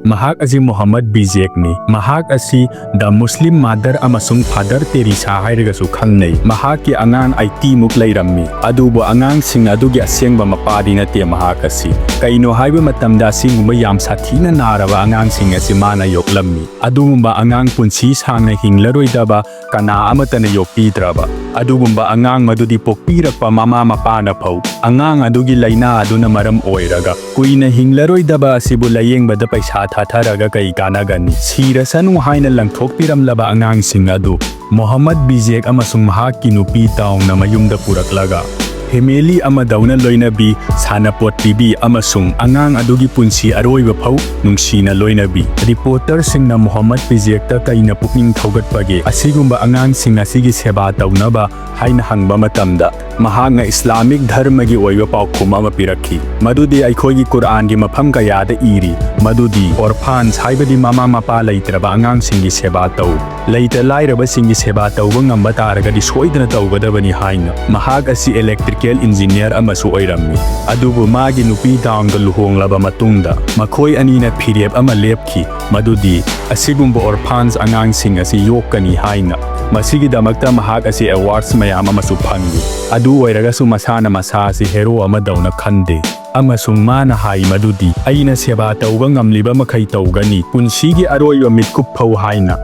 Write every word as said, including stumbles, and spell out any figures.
ꯃꯍꯥꯛ ꯑꯁꯤ ꯃꯣꯍꯝꯃꯗ ꯕꯤꯖꯦꯛꯅꯤ꯫ ꯃꯍꯥꯛ ꯑꯁꯤ The Muslim Mother ꯑꯃꯁꯨꯡ Father Teresa ꯍꯥꯏꯔꯒꯁꯨ ꯈꯪꯅꯩ꯫ ꯃꯍꯥꯛꯀꯤ ꯑꯉꯥꯡ ꯑꯩꯠꯇꯤ ꯃꯨꯛ ꯂꯩꯔꯝꯃꯤ, ꯑꯗꯨꯕꯨ ꯑꯉꯥꯡꯁꯤꯡ ꯑꯗꯨꯒꯤ ꯑꯁꯦꯡꯕ ꯃꯄꯥꯗꯤ ꯅꯠꯇꯦ ꯃꯍꯥꯛ ꯑꯁꯤ꯫ ꯀꯩꯅꯣ ꯍꯥꯏꯕ ꯃꯇꯝꯗ, ꯑꯁꯤꯒꯨꯝꯕ ꯌꯥꯝ ꯁꯥꯊꯤꯅ ꯅꯥꯔꯕ ꯑꯉꯥꯡꯁꯤꯡ ꯑꯁꯤ ꯃꯥꯅ ꯌꯣꯛꯂꯝꯃꯤ꯫ ꯑꯗꯨꯒꯨꯝꯕ ꯑꯉꯥꯡ ꯄꯨꯟꯁꯤ ꯁꯥꯡꯅ ꯍꯤꯡꯂꯔꯣꯏꯗꯕ ꯀꯅꯥ ꯑꯃꯠꯇꯅ ꯌꯣꯛꯄꯤꯗ꯭ꯔꯕ ꯑꯗꯨꯒꯨꯝꯕ ꯑꯉꯥꯡ ꯃꯗꯨꯗꯤ ꯄꯣꯛꯄꯤꯔꯛꯄ ꯃꯃꯥ ꯃꯄꯥꯅ ꯐꯧ ꯑꯉꯥꯡ ꯑꯗꯨꯒꯤ ꯂꯥꯏꯅꯥ ꯑꯗꯨꯅ ꯃꯔꯝ ꯑꯣꯏꯔꯒ ꯀꯨꯏꯅ ꯍꯤꯡꯂꯔꯣꯏꯗꯕ ꯑꯁꯤꯕꯨ ꯂꯥꯌꯦꯡꯕꯗ ꯄꯩꯁꯥ ꯊꯥꯊꯔꯒ ꯀꯩ ꯀꯥꯟꯅꯒꯅꯤ? ꯁꯤꯔꯁꯅꯨ ꯍꯥꯏꯅ ꯂꯪꯊꯣꯛꯄꯤꯔꯝꯂꯕ ꯑꯉꯥꯡꯁꯤꯡ ꯑꯗꯨ ꯃꯣꯍꯝꯃꯗ ꯕꯤꯖꯦꯛ ꯑꯃꯁꯨꯡ ꯃꯍꯥꯛꯀꯤ ꯅꯨꯄꯤ ꯇꯥꯎꯅ ꯃꯌꯨꯝꯗ ꯄꯨꯔꯛꯂꯒ ꯐꯦꯃꯤꯂꯤ ꯑꯃꯗꯧꯅ ꯂꯣꯏꯅꯕꯤ, ꯁꯥꯟꯅꯄꯣꯠ ꯄꯤꯕꯤ ꯑꯃꯁꯨꯡ ꯑꯉꯥꯡ ꯑꯗꯨꯒꯤ ꯄꯨꯟꯁꯤ ꯑꯔꯣꯏꯕ ꯐꯥꯎ ꯅꯨꯡꯁꯤꯅ ꯂꯣꯏꯅꯕꯤ꯫ ꯔꯤꯄꯣꯔꯇꯔꯁꯤꯡꯅ ꯃꯣꯍꯝꯃꯗ ꯕꯤꯖꯦꯛꯇ ꯀꯩꯅ ꯄꯨꯛꯅꯤꯡ ꯊꯧꯒꯠꯄꯒꯦ? ꯑꯁꯤꯒꯨꯝꯕ ꯑꯉꯥꯡꯁꯤꯡ ꯑꯁꯤꯒꯤ ꯁꯦꯕꯥ ꯇꯧꯅꯕ ꯍꯥꯏꯅ ꯍꯪꯕ ꯃꯇꯝꯗ, ꯃꯍꯥꯛꯅ ꯏꯁꯂꯥꯃꯤꯛ ꯙꯔꯃꯒꯤ ꯑꯣꯏꯕ ꯄꯥꯎꯈꯨꯝ ꯑꯃ ꯄꯤꯔꯛꯈꯤ, ꯃꯗꯨꯗꯤ ꯑꯩꯈꯣꯏꯒꯤ ꯀꯨꯔꯑꯥꯟꯒꯤ ꯃꯐꯝ ꯀꯌꯥꯗ ꯏꯔꯤ, ꯃꯗꯨꯗꯤ ꯑꯣꯔꯐꯥꯟꯁ ꯍꯥꯏꯕꯗꯤ ꯃꯃꯥ ꯃꯄꯥ ꯂꯩꯇ꯭ꯔꯕ ꯑꯉꯥꯡꯁꯤꯡꯒꯤ ꯁꯦꯕꯥ ꯇꯧ, ꯂꯩꯇ ꯂꯥꯏꯔꯕꯁꯤꯡꯒꯤ ꯁꯦꯕꯥ ꯇꯧꯕ ꯉꯝꯕ ꯇꯥꯔꯒꯗꯤ ꯁꯣꯏꯗꯅ ꯇꯧꯒꯗꯕꯅꯤ ꯍꯥꯏꯅ꯫ ꯃꯍꯥꯛ ꯑꯁꯤ ꯏꯂꯦꯛꯇ꯭ꯔꯤꯀꯦꯜ ꯏꯟꯖꯤꯅꯤꯌꯔ ꯑꯃꯁꯨ ꯑꯣꯏꯔꯝꯃꯤ, ꯑꯗꯨꯕꯨ ꯃꯥꯒꯤ ꯅꯨꯄꯤ ꯗꯥꯎꯟꯒ ꯂꯨꯍꯣꯡꯂꯕ ꯃꯇꯨꯡꯗ ꯃꯈꯣꯏ ꯑꯅꯤꯅ ꯐꯤꯔꯦꯞ ꯑꯃ ꯂꯦꯞꯈꯤ, ꯃꯗꯨꯗꯤ ꯑꯁꯤꯒꯨꯝꯕ ꯑꯣꯔꯐꯥꯟꯁ ꯑꯉꯥꯡꯁꯤꯡ ꯑꯁꯤ ꯌꯣꯛꯀꯅꯤ ꯍꯥꯏꯅ꯫ ꯃꯁꯤꯒꯤꯗꯃꯛꯇ ꯃꯍꯥꯛ ꯑꯁꯤ ꯑꯦꯋꯥꯔꯗꯁ ꯃꯌꯥꯝ ꯑꯃꯁꯨ ꯐꯪꯂꯤ꯫ ꯑꯗꯨ ꯑꯣꯏꯔꯒꯁꯨ ꯃꯁꯥꯅ ꯃꯁꯥ ꯑꯁꯤ ꯍꯦꯔꯣ ꯑꯃꯗꯧꯅ ꯈꯟꯗꯦ, ꯑꯃꯁꯨꯡ ꯃꯥꯅ ꯍꯥꯏ ꯃꯗꯨꯗꯤ, "ꯑꯩꯅ ꯁꯦꯕꯥ ꯇꯧꯕ ꯉꯝꯂꯤꯕ ꯃꯈꯩ ꯇꯧꯒꯅꯤ, ꯄꯨꯟꯁꯤꯒꯤ ꯑꯔꯣꯏꯕ ꯃꯤꯠꯀꯨꯞ ꯐꯥꯎ" ꯍꯥꯏꯅ꯫